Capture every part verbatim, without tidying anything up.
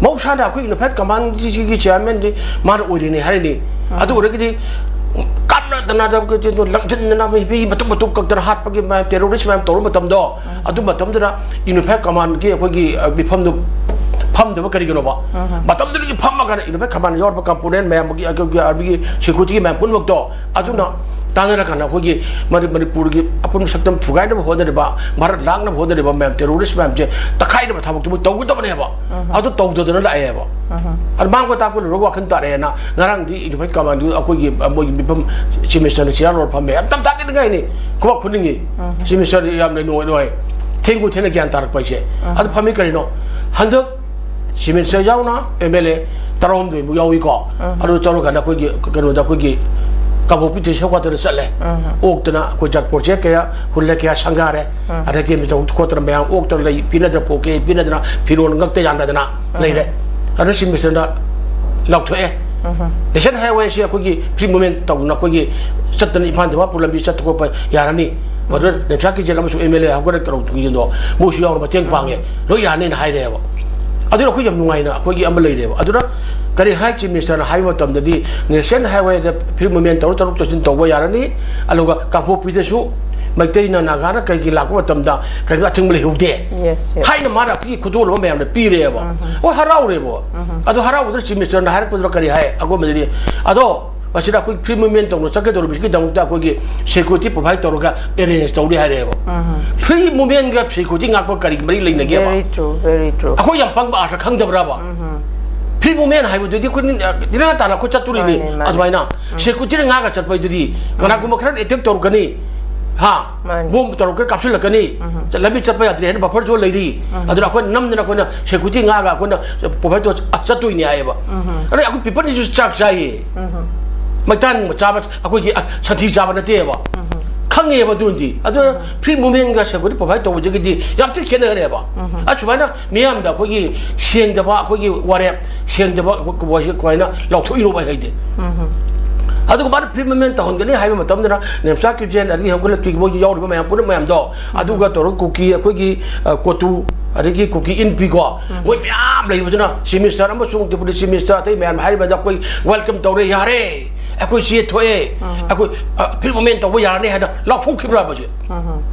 ꯃꯍꯧꯁꯥꯅ ꯑꯩꯈꯣꯏ ꯌꯨꯅꯤꯐꯥꯏꯠ ꯀꯃꯥꯟꯒꯤ ꯆꯤꯌꯔꯃꯦꯟꯗꯤ ꯃꯥꯅ ꯑꯣꯏꯔꯤꯅꯤ ꯍꯥꯏꯔꯤꯅꯤ꯫ ꯑꯗꯨ ꯑꯣꯏꯔꯒꯗꯤ ꯀꯥꯞꯅꯗꯅ, ꯂꯪꯁꯤꯟꯗꯅ, ꯃꯤ ꯃꯤ ꯃꯇꯨꯝ ꯃꯇꯨꯝ ꯀꯛꯇꯅ ꯍꯥꯠꯄꯒꯤ ꯃꯌꯥꯝ, ꯇꯦꯔꯣꯔꯤꯁ ꯃꯌꯥꯝ ꯇꯧꯔꯨꯕ ꯃꯇꯝꯗꯣ, ꯑꯗꯨ ꯃꯇꯝꯗꯨꯗ ꯌꯨꯅꯤꯐꯥꯏꯠ ꯀꯃꯥꯟꯒꯤ ꯑꯩꯈꯣꯏꯒꯤ, ꯑ, ꯃꯤꯐꯝꯗꯨ ꯐꯝꯗꯕ ꯀꯔꯤꯒꯤꯅꯣꯕ? ꯃꯇꯝꯗꯨꯗꯒꯤ ꯐꯝꯃꯒꯅ ꯌꯨꯅꯤꯐꯥꯏꯠ ꯀꯃꯥꯟ ꯌꯥꯎꯔꯕ ꯀꯝꯄꯣꯅꯦꯟ ꯃꯌꯥꯝꯒꯤ, ꯑ, ꯑ, ꯑ, ꯁꯦꯀ꯭ꯌꯨꯔꯤꯇꯤꯒꯤ ꯃꯌꯥꯝ ꯄꯨꯝꯅꯃꯛꯇꯣ, ꯑꯗꯨꯅ ꯇꯥꯟꯅꯔꯀꯥꯟꯗ ꯑꯩꯈꯣꯏꯒꯤ ꯃꯅꯤ-, ꯃꯅꯤꯄꯨꯔꯒꯤ ꯑꯄꯨꯟꯕ ꯁꯛꯇꯝ ꯊꯨꯒꯥꯏꯅꯕ ꯍꯣꯠꯅꯔꯤꯕ, ꯚꯥꯔꯠ ꯂꯥꯛꯅꯕ ꯍꯣꯠꯅꯔꯤꯕ ꯃꯌꯥꯝ, ꯇꯦꯔꯣꯔꯤꯁ ꯃꯌꯥꯝꯁꯦ ꯇꯛꯈꯥꯏꯅꯕ ꯊꯕꯛꯇꯨꯕꯨ ꯇꯧꯒꯗꯕꯅꯦꯕ꯫ ꯑꯗꯨ ꯇꯧꯗꯗꯅ ꯂꯥꯛꯑꯦꯕ꯫ ꯑꯗꯨ ꯃꯥꯡꯕ ꯇꯥꯛꯄ ꯂꯣꯏꯔꯒ ꯋꯥꯈꯜ ꯇꯥꯔꯛꯑꯦꯅ ꯉꯔꯥꯡꯗꯤ ꯌꯨꯅꯤꯐꯥꯏꯠ ꯀꯃꯥꯟꯒꯤ ꯑꯩꯈꯣꯏꯒꯤ, ꯑ, ꯃꯣꯏꯒꯤ ꯃꯤꯐꯝ ꯆꯤꯐ ꯃꯤꯅꯤꯁꯇꯔꯅ ꯆꯤꯌꯥꯔ ꯂꯧꯔ ꯐꯝꯃꯦ꯫ ꯌꯥꯝ ꯇꯝ ꯇꯥꯛꯀꯅꯤꯡꯉꯥꯏꯅꯤ꯫ ꯈꯨꯕꯥꯛ ꯈꯨꯅꯤꯡꯉꯤ꯫ ꯆꯤꯐ ꯃꯤꯅꯤꯁꯇꯔꯗꯤ ꯌꯥꯝꯅ ꯅꯨꯡꯉꯥꯏ ꯅꯨꯡꯉꯥꯏ꯫ ꯊꯦꯡꯕꯨ ꯊꯦꯡꯅ ꯒ꯭ꯌꯥꯟ ꯇꯥꯔꯛꯄ ꯍꯥꯏꯁꯦ꯫ ꯑꯗꯨ ꯐꯝꯃꯤ ꯀꯔꯤꯅꯣ? ꯍꯟꯗꯛ ꯆꯤꯐ ꯃꯤꯅꯤꯁꯇꯔ ꯌꯥꯎꯅ ꯑꯦꯝ ꯑꯦꯜ ꯑꯦ ꯇꯔꯥꯍꯨꯝꯗꯣꯏꯃꯨꯛ ꯌꯥꯎꯏꯀꯣ꯫ ꯑꯗꯨ ꯇꯧꯔꯀꯥꯟꯗ ꯑꯩꯈꯣꯏꯒꯤ ꯀꯩꯅꯣꯗ ꯑꯩꯈꯣꯏꯒꯤ ꯀꯥꯡꯄꯣꯛꯄꯤ ꯇꯦꯁ ꯍꯦꯗ ꯀ꯭ꯋꯥꯇꯔꯗ ꯆꯠꯂꯦ꯫ ꯑꯣꯛꯇꯅ ꯑꯩꯈꯣꯏ ꯖꯥꯠ ꯄꯣꯠꯁꯦ ꯀꯌꯥ ꯍꯨꯜꯂꯦ, ꯀꯌꯥ ꯁꯪꯒꯥꯔꯦ꯫ ꯑꯗꯩꯗꯤ ꯃꯤꯇꯧ ꯈꯣꯠꯇꯅ ꯃꯌꯥꯝ ꯑꯣꯛꯇꯅ ꯂꯩ ꯄꯤꯅꯗꯅ, ꯄꯣꯛꯀꯦ ꯄꯤꯅꯗꯅ, ꯐꯤꯔꯣꯜ ꯉꯛꯇ ꯌꯥꯟꯅꯗꯅ ꯂꯩꯔꯦ꯫ ꯑꯗꯨ ꯆꯤꯐ ꯃꯤꯅꯤꯁꯇꯔꯅ ꯂꯥꯎꯊꯣꯛꯑꯦ꯫ ꯅꯦꯁꯅꯦꯜ ꯍꯥꯏꯋꯦꯁꯤ ꯑꯩꯈꯣꯏꯒꯤ ꯐ꯭ꯔꯤ ꯃꯨꯚꯃꯦꯟ ꯇꯧꯗꯅ ꯑꯩꯈꯣꯏꯒꯤ ꯆꯠꯇꯅ ꯏꯝꯐꯥꯜ ꯗꯤꯃꯥꯄꯨꯔ ꯂꯝꯕꯤ ꯆꯠꯄ ꯈꯣꯠꯄ ꯌꯥꯔꯅꯤ꯫ ꯃꯗꯨꯗ ꯔꯦꯝꯁꯥ ꯀꯤꯖꯦꯜ ꯑꯃꯁꯨꯡ ꯑꯦꯝ ꯑꯦꯜ ꯑꯦ ꯍꯧꯒꯠꯂ ꯀꯔꯧ ꯊꯨꯡꯖꯤꯟꯗꯣ ꯃꯣꯏꯁꯨ ꯌꯥꯎꯅ ꯃꯇꯦꯡ ꯄꯥꯡꯉꯦ꯫ ꯂꯣꯏ ꯌꯥꯅꯤꯅ ꯍꯥꯏꯔꯦꯕ꯫ ꯑꯗꯨꯅ ꯑꯩꯈꯣꯏ ꯌꯥꯝ ꯅꯨꯡꯉꯥꯏꯅ ꯑꯩꯈꯣꯏꯒꯤ ꯑꯃ ꯂꯩꯔꯦꯕ꯫ ꯑꯗꯨꯅ ꯀꯔꯤ ꯍꯥꯏ ꯆꯤꯐ ꯃꯤꯅꯤꯁꯇꯔꯅ ꯍꯥꯏꯕ ꯃꯇꯝꯗꯗꯤ ꯅꯦꯁꯅꯦꯜ ꯍꯥꯏꯋꯦꯗ ꯐ꯭ꯔꯤ ꯃꯨꯚꯃꯦꯟ ꯇꯧꯔ ꯆꯠꯊꯣꯛ ꯆꯠꯁꯤꯟ ꯇꯧꯕ ꯌꯥꯔꯅꯤ꯫ ꯑꯗꯨꯒ ꯀꯥꯡꯄꯣꯛꯄꯤꯗꯁꯨ ꯃꯩꯇꯩꯅ ꯅꯥꯒꯥꯅ ꯀꯩꯒꯤ ꯂꯥꯛꯄ ꯃꯇꯝꯗ ꯀꯔꯤꯝꯇ ꯑꯊꯤꯡꯕ ꯂꯩꯍꯧꯗꯦ꯫ Yes, yes. ꯍꯥꯏꯅ ꯃꯥꯅ ꯑꯩꯈꯣꯏꯒꯤ ꯈꯨꯗꯣꯜ ꯑꯃ ꯃꯌꯥꯝꯗ ꯄꯤꯔꯦꯕ꯫ ꯍꯣꯏ, ꯍꯔꯥꯎꯔꯦꯕ꯫ ꯑꯗꯣ ꯍꯔꯥꯎꯕꯗꯨꯗ ꯆꯤꯐ ꯃꯤꯅꯤꯁꯇꯔꯅ ꯍꯥꯏꯔꯛꯄꯗꯨꯗ ꯀꯔꯤ ꯍꯥꯏ? ꯑꯀꯣꯟꯕꯗꯗꯤ, ꯑꯗꯣ ꯃꯁꯤꯗ ꯑꯩꯈꯣꯏ ꯐ꯭ꯔꯤ ꯃꯨꯚꯃꯦꯟ ꯇꯧꯅ ꯆꯠꯀꯗꯧꯔꯤꯕꯁꯤꯒꯤꯗꯃꯛꯇ ꯑꯩꯈꯣꯏꯒꯤ ꯁꯦꯀ꯭ꯌꯨꯔꯤꯇꯤ ꯄ꯭ꯔꯣꯚꯥꯏꯠ ꯇꯧꯔꯒ ꯑꯦꯔꯦꯟꯖ ꯇꯧꯔꯤ ꯍꯥꯏꯔꯛꯑꯦꯕ꯫ ꯐ꯭ꯔꯤ ꯃꯨꯚꯃꯦꯟꯒ ꯁꯦꯀ꯭ꯌꯨꯔꯤꯇꯤ ꯉꯥꯛꯄ ꯀꯔꯤ ꯃꯔꯤ ꯂꯩꯅꯒꯦꯕ? Very true, very true. ꯑꯩꯈꯣꯏ ꯌꯥꯝ ꯄꯪꯕ ꯑꯥꯔꯊ ꯈꯪꯗꯕ꯭ꯔꯕ? ꯐ꯭ꯔꯤ ꯃꯨꯚꯃꯦꯟ ꯍꯥꯏꯕꯗꯨꯗꯤ ꯑꯩꯈꯣꯏ ꯅꯤꯡ-, ꯅꯤꯡꯊꯥ ꯇꯥꯅ ꯑꯩꯈꯣꯏ ꯆꯠꯇꯣꯔꯤꯅꯤ꯫ ꯃꯥꯅꯦ, ꯃꯥꯅꯦ꯫ ꯑꯗꯨꯃꯥꯏꯅ ꯁꯦꯀ꯭ꯌꯨꯔꯤꯇꯤꯅ ꯉꯥꯛꯑꯒ ꯆꯠꯄ ꯍꯥꯏꯗꯨꯗꯤ ꯀꯅꯥꯒꯨꯝꯕ ꯈꯔꯅ ꯑꯦꯇꯦꯛ ꯇꯧꯔꯛꯀꯅꯤ, ꯍꯥ? ꯃꯥꯅꯦ꯫ ꯕꯣꯝ ꯇꯧꯔꯛꯀꯅꯤ, ꯀꯥꯞꯁꯤꯜꯂꯛꯀꯅꯤ꯫ ꯂꯝꯕꯤ ꯆꯠꯄ ꯌꯥꯗ꯭ꯔꯦ ꯍꯥꯏꯅ ꯕꯐꯔ ꯖꯣꯟ ꯂꯩꯔꯤ꯫ ꯑꯗꯨꯅ ꯑꯩꯈꯣꯏꯅ ꯅꯝꯗꯅ ꯑꯩꯈꯣꯏꯅ ꯁꯦꯀ꯭ꯌꯨꯔꯤꯇꯤ ꯉꯥꯛꯑꯒ ꯑꯩꯈꯣꯏꯅ ꯄ꯭ꯔꯣꯚꯥꯏꯠ ꯇꯧꯔ ꯆꯠꯇꯣꯏꯅꯤ ꯍꯥꯏꯌꯦꯕ꯫ ꯑꯗꯩ ꯑꯩꯈꯣꯏ ꯄꯤꯄꯜꯁꯤꯁꯨ ꯆꯥꯛ ꯆꯥꯏꯌꯦ꯫ ꯃꯩꯇꯥꯟ ꯆꯥꯕ, ꯑꯩꯈꯣꯏꯒꯤ, ꯑ, ꯁꯟꯊꯤ ꯆꯥꯕ ꯅꯠꯇꯦꯕ꯫ ꯈꯪꯉꯦꯕ ꯑꯗꯨꯗꯤ꯫ ꯑꯗꯨ ꯐ꯭ꯔꯤ ꯃꯨꯚꯃꯦꯟꯒ ꯁꯦꯀ꯭ꯌꯨꯔꯤꯇꯤ ꯄ꯭ꯔꯣꯚꯥꯏꯠ ꯇꯧꯕꯁꯤꯒꯗꯤ ꯌꯥꯝ ꯊꯤ ꯈꯦꯠꯅꯈ꯭ꯔꯦꯕ꯫ ꯑꯁꯨꯃꯥꯏꯅ ꯃꯤꯌꯥꯝꯗ ꯑꯩꯈꯣꯏꯒꯤ ꯁꯦꯡꯗꯕ, ꯑꯩꯈꯣꯏꯒꯤ ꯋꯥꯔꯦꯞ ꯁꯦꯡꯗꯕ, ꯑꯩꯈꯣꯏ ꯀꯃꯥꯏꯅ ꯂꯥꯎꯊꯣꯛꯏꯅꯣꯕ ꯑꯩ ꯍꯥꯏꯗꯤ꯫ ꯑꯗꯨꯒ ꯃꯥꯅ free movement ꯇꯧꯍꯟꯒꯅꯤ ꯍꯥꯏꯕ ꯃꯇꯝꯗꯅ ꯅꯦꯝꯆꯥ ꯀꯤꯔꯖꯦꯟ, ꯑꯗꯒꯤ ꯍꯧꯒꯠꯂꯛꯄꯒꯤ ꯃꯣꯏꯒꯤ ꯌꯥꯎꯔꯤꯕ ꯃꯌꯥꯝ ꯄꯨꯝꯅꯃꯛ ꯃꯌꯥꯝꯗꯣ, ꯑꯗꯨꯒ ꯇꯧꯔꯒ ꯀꯨꯀꯤ, ꯑꯩꯈꯣꯏꯒꯤ, ꯑ, ꯀꯣꯇꯨ, ꯑꯗꯒꯤ ꯀꯨꯀꯤ ꯏꯟꯄꯤꯀꯣ, ꯃꯣꯏ ꯃꯌꯥꯝ ꯂꯩꯕꯗꯨꯅ chief minister ꯑꯃꯁꯨꯡ deputy chief minister ꯑꯇꯩ ꯃꯌꯥꯝ ꯍꯥꯏꯔꯤꯕꯗ ꯑꯩꯈꯣꯏ welcome ꯇꯧꯔꯦ, ꯌꯥꯔꯦ, ꯑꯩꯈꯣꯏ ꯆꯦ ꯊꯣꯛꯑꯦ, ꯑꯩꯈꯣꯏ, ꯑ, free movement ꯇꯧꯕ ꯌꯥꯔꯅꯤ ꯍꯥꯏꯅ ꯂꯥꯎꯊꯣꯛꯈꯤꯕ꯭ꯔꯕ ꯁꯦ?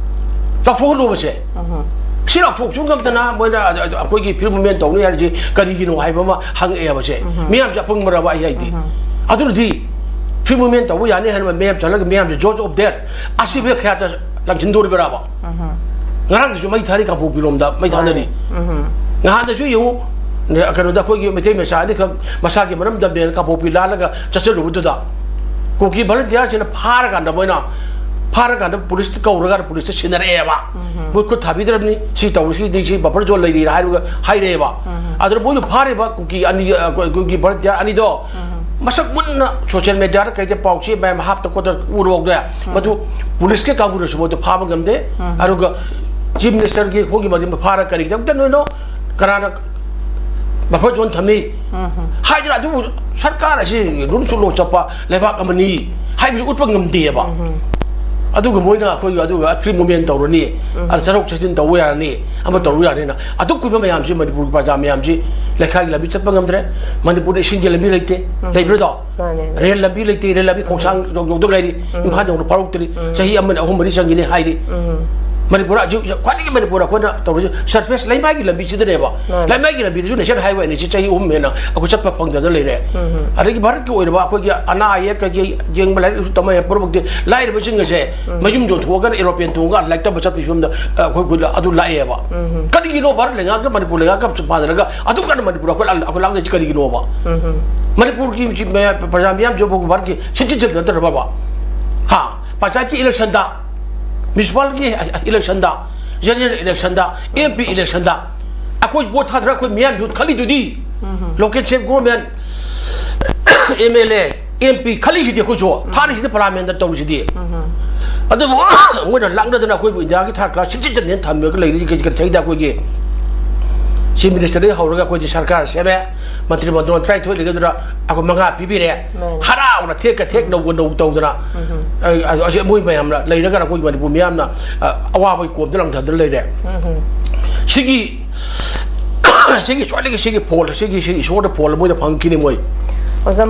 ꯂꯥꯎꯊꯣꯛꯍꯜꯂꯨꯕꯁꯦ꯫ ꯁꯤ ꯂꯥꯎꯊꯣꯛꯁꯨ ꯉꯝꯗꯅ ꯃꯣꯏꯅ ꯑ-, ꯑ-, ꯑꯩꯈꯣꯏꯒꯤ free movement ꯇꯧꯅꯤ ꯍꯥꯏꯔꯤꯁꯦ ꯀꯔꯤꯒꯤꯅꯣ ꯍꯥꯏꯕ ꯑꯃ ꯍꯪꯉꯛꯑꯦꯕꯁꯦ꯫ ꯃꯤꯌꯥꯝꯁꯦ ꯑꯄꯪꯕꯔꯕ ꯑꯩ ꯍꯥꯏꯗꯤ? ꯑꯗꯨꯅꯗꯤ free movement ꯇꯧꯕ ꯌꯥꯅꯤ ꯍꯥꯏꯅ ꯃꯌꯥꯝ ꯆꯠꯂꯒ ꯃꯌꯥꯝꯁꯦ cause of death, ꯑꯁꯤꯕ ꯈꯌꯥꯠꯇ ꯂꯪꯁꯤꯟꯗꯣꯔꯤꯕ꯭ꯔꯕ? ꯉꯔꯥꯡꯗꯁꯨ ꯃꯩ ꯊꯥꯔꯤ, ꯀꯥꯡꯄꯣꯛꯄꯤꯔꯣꯝꯗ ꯃꯩ ꯊꯥꯅꯔꯤ꯫ ꯅꯍꯥꯟꯗꯁꯨ ꯌꯦꯡꯉꯨ, ꯅ-, ꯀꯩꯅꯣꯗ ꯑꯩꯈꯣꯏꯒꯤ ꯃꯩꯇꯩ ꯃꯆꯥ ꯑꯅꯤꯈꯛ ꯃꯁꯥꯒꯤ ꯃꯔꯝ ꯗꯝꯃꯦꯅ ꯀꯥꯡꯄꯣꯛꯄꯤ ꯂꯥꯜꯂꯒ ꯆꯠꯆꯔꯨꯕꯗꯨꯗ ꯀꯨꯀꯤ volunteer ꯁꯤꯡꯅ ꯐꯥꯔꯀꯥꯟꯗ ꯃꯣꯏꯅ ꯐꯥꯔꯀꯥꯟꯗ ꯄꯨꯂꯤꯁꯇ ꯀꯧꯔꯒ ꯄꯨꯂꯤꯁꯇ ꯁꯤꯟꯅꯔꯛꯑꯦꯕ꯫ ꯃꯣꯏ ꯈꯨꯠ ꯊꯥꯕꯤꯗ꯭ꯔꯕꯅꯤ, ꯁꯤ ꯇꯧꯔꯤꯁꯤꯗꯤ ꯁꯤ buffer zone ꯂꯩꯔꯤꯅ ꯍꯥꯏꯔꯒ ꯍꯥꯏꯔꯛꯑꯦꯕ꯫ ꯑꯗꯨꯅ ꯃꯣꯏꯅ ꯐꯥꯔꯤꯕ ꯀꯨꯀꯤ ꯑꯅꯤ, ꯑ, ꯀꯨꯀꯤ volunteer ꯑꯅꯤꯗꯣ ꯃꯁꯛ ꯃꯨꯟꯅ social media ꯗ ꯀꯩꯗ ꯄꯥꯎꯆꯦ ꯃꯌꯥꯝ ꯍꯥꯞꯇ ꯈꯣꯠꯇ ꯎꯔꯕꯧꯗ ꯃꯗꯨ ꯄꯨꯂꯤꯁꯀꯤ ꯀꯥꯡꯕꯨꯅꯁꯨ ꯃꯗꯨ ꯐꯥꯕ ꯉꯝꯗꯦ꯫ ꯑꯗꯨꯒ chief minister ꯒꯤ ꯈꯣꯡꯒꯤ ꯃꯗꯨ ꯐꯥꯔ ꯀꯔꯤꯒꯤꯗꯃꯛꯇ ꯅꯣꯏꯅꯣ, ꯀꯅꯥꯅ buffer zone ꯊꯝꯃꯤ ꯍꯥꯏꯗꯅ? ꯑꯗꯨꯕꯨ ꯁꯔꯀꯥꯔ ꯑꯁꯤ ꯔꯨꯜꯁꯨ ꯂꯣ ꯆꯠꯄ ꯂꯩꯕꯥꯛ ꯑꯃꯅꯤ ꯍꯥꯏꯕꯁꯤ ꯎꯠꯄ ꯉꯝꯗꯦꯕ꯫ ꯑꯗꯨꯒ ꯃꯣꯏꯅ ꯑꯩꯈꯣꯏꯒꯤ ꯑꯗꯨꯒ free movement ꯇꯧꯔꯅꯤ, ꯑꯗ ꯆꯠꯊꯣꯛ ꯆꯠꯁꯤꯟ ꯇꯧꯕ ꯌꯥꯔꯅꯤ, ꯑꯃ ꯇꯧꯕ ꯌꯥꯔꯅꯤꯅ ꯑꯗꯨ ꯀꯨꯏꯕ ꯃꯌꯥꯝꯁꯤ ꯃꯅꯤꯄꯨꯔꯒꯤ ꯄ꯭ꯔꯖꯥ ꯃꯌꯥꯝꯁꯤ ꯂꯩꯈꯥꯏꯒꯤ ꯂꯝꯕꯤ ꯆꯠꯄ ꯉꯝꯗ꯭ꯔꯦ꯫ ꯃꯅꯤꯄꯨꯔꯗ ꯏꯁꯤꯡꯒꯤ ꯂꯝꯕꯤ ꯂꯩꯇꯦ, ꯂꯩꯕ꯭ꯔꯗꯣ? ꯃꯥꯅꯦ꯫ ꯔꯦꯜ ꯂꯝꯕꯤ ꯂꯩꯇꯦ, ꯔꯦꯜ ꯂꯝꯕꯤ ꯈꯣꯡꯁꯥꯡ ꯌꯧ-, ꯌꯧꯗ ꯉꯥꯏꯔꯤ꯫ ꯏꯝꯐꯥꯜ ꯌꯧꯅ ꯐꯥꯎꯔꯛꯇ꯭ꯔꯤ꯫ ꯆꯍꯤ ꯑꯃꯅ ꯑꯍꯨꯝ ꯃꯔꯤ ꯆꯪꯈꯤꯅꯤ ꯍꯥꯏꯔꯤ꯫ ꯃꯅꯤꯄꯨꯔ ꯍꯧꯖꯤꯛ ꯈ꯭ꯋꯥꯏꯗꯒꯤ ꯃꯅꯤꯄꯨꯔ ꯑꯩꯈꯣꯏꯅ ꯇꯧꯔꯤꯁꯦ surface ꯂꯩꯃꯥꯏꯒꯤ ꯂꯝꯕꯤꯁꯤꯗꯅꯦꯕ꯫ ꯃꯥꯅꯦ꯫ ꯂꯩꯃꯥꯏꯒꯤ ꯂꯝꯕꯤꯗꯨꯁꯨ national highway ꯑꯅꯤꯁꯤ ꯆꯍꯤ ꯑꯍꯨꯝ ꯍꯦꯟꯅ ꯑꯩꯈꯣꯏ ꯆꯠꯄ ꯐꯪꯗꯅ ꯂꯩꯔꯦ꯫ ꯑꯗꯒꯤ ꯚꯥꯔꯠꯀꯤ ꯑꯣꯏꯔꯕ ꯑꯩꯈꯣꯏꯒꯤ ꯑꯅꯥ ꯑꯌꯦꯛ ꯀꯩꯀꯩ ꯌꯦꯡꯕ, ꯂꯥꯏꯔꯤꯛ ꯂꯥꯏꯁꯨ ꯇꯝꯕ ꯌꯥꯕ ꯄꯨꯝꯅꯃꯛꯇꯤ ꯂꯥꯏꯔꯕꯁꯤꯡ ꯑꯁꯦ ꯃꯌꯨꯝ ꯌꯣꯟꯊꯣꯛꯑꯒ aeroplane ꯇꯣꯡꯉꯒ ꯂꯥꯏꯔꯤꯛ ꯇꯝꯕ ꯆꯠꯄꯒꯤ ꯐꯤꯕꯝꯗ, ꯑ, ꯑꯩꯈꯣꯏ ꯑꯗꯨ ꯂꯥꯛꯑꯦꯕ꯫ ꯀꯔꯤꯒꯤꯅꯣ ꯚꯥꯔꯠ ꯂꯩꯉꯥꯛꯀ ꯃꯅꯤꯄꯨꯔ ꯂꯩꯉꯥꯛꯀ ꯄꯥꯟꯅꯔꯒ ꯑꯗꯨꯛ ꯀꯟꯅ ꯃꯅꯤꯄꯨꯔ ꯑꯩꯈꯣꯏ ꯂꯥꯡ-, ꯑꯩꯈꯣꯏ ꯂꯥꯡꯗꯣꯏꯁꯤ ꯀꯔꯤꯒꯤꯅꯣꯕ? ꯃꯅꯤꯄꯨꯔꯒꯤ ꯃꯌꯥꯝ, ꯄ꯭ꯔꯖꯥ ꯃꯤꯌꯥꯝꯁꯤꯕꯨ ꯚꯥꯔꯠꯀꯤ citizen ꯅꯠꯇ꯭ꯔꯕꯕ? ꯍꯥ? ꯄꯟꯆꯥꯌꯠꯀꯤ election ꯗ, municipal ꯒꯤ election ꯗ, general election ꯗ, MP election ꯗ ꯑꯩꯈꯣꯏ vote ꯊꯥꯗꯔ ꯑꯩꯈꯣꯏ ꯃꯤꯌꯥꯝ ꯌꯣꯠ ꯈꯜꯂꯤꯗꯨꯗꯤ꯫ Local self government, MLA, MP ꯈꯜꯂꯤꯁꯤꯗꯤ ꯑꯩꯈꯣꯏꯁꯨ, ꯊꯥꯔꯤꯁꯤꯗꯤ parliament ꯇ ꯇꯧꯔꯤꯁꯤꯗꯤ꯫ ꯑꯗꯨꯕꯨ ꯃꯣꯏꯅ ꯂꯥꯛꯅꯗꯅ ꯑꯩꯈꯣꯏꯕꯨ ꯏꯟꯗꯤꯌꯥꯒꯤ third class citizen ꯅꯦꯅ ꯊꯝꯃꯒ ꯂꯩꯔꯤꯁꯤ ꯀꯔꯤ, ꯀꯔꯤ ꯆꯍꯤꯗ ꯑꯩꯈꯣꯏꯒꯤ ꯆꯤꯐ ꯃꯤꯅꯤꯁꯇꯔꯗꯒꯤ ꯍꯧꯔꯒ ꯑꯩꯈꯣꯏꯗꯤ ꯁꯔꯀꯥꯔ ꯁꯦꯝꯃꯦ, ꯃꯟꯇ꯭ꯔꯤ ꯃꯟꯗꯣꯟ ꯇꯔꯥꯅꯤꯊꯣꯏ ꯂꯩꯒꯗꯨꯗ ꯑꯩꯈꯣꯏ ꯃꯉꯥ ꯄꯤꯕꯤꯔꯦ꯫ ꯃꯥꯅꯤ꯫ ꯍꯔꯥꯎꯅ ꯊꯦꯛꯀ ꯊꯦꯛ ꯅꯧꯕ ꯅꯧ ꯇꯧꯗꯅ, ꯑ, ꯑ, ꯑꯁꯤ ꯃꯣꯏ ꯃꯌꯥꯝꯅ ꯂꯩꯔꯒꯅ ꯑꯩꯈꯣꯏ ꯃꯅꯤꯄꯨꯔ ꯃꯤꯌꯥꯝꯅ, ꯑ, ꯑꯋꯥꯕꯒꯤ ꯀꯣꯝꯗ ꯂꯪꯊꯗꯅ ꯂꯩꯔꯦ꯫ ꯁꯤꯒꯤ ꯁꯤꯒꯤ ꯁ꯭ꯋꯥꯏꯗꯒꯤ ꯁꯤꯒꯤ ꯐꯣꯜ, ꯁꯤꯒꯤ, ꯁꯤꯒꯤ ꯏꯁꯣꯔꯗ ꯐꯣꯜ ꯃꯣꯏꯗ ꯐꯪꯈꯤꯅꯤ ꯃꯣꯏ꯫ ꯑꯣꯖꯥ,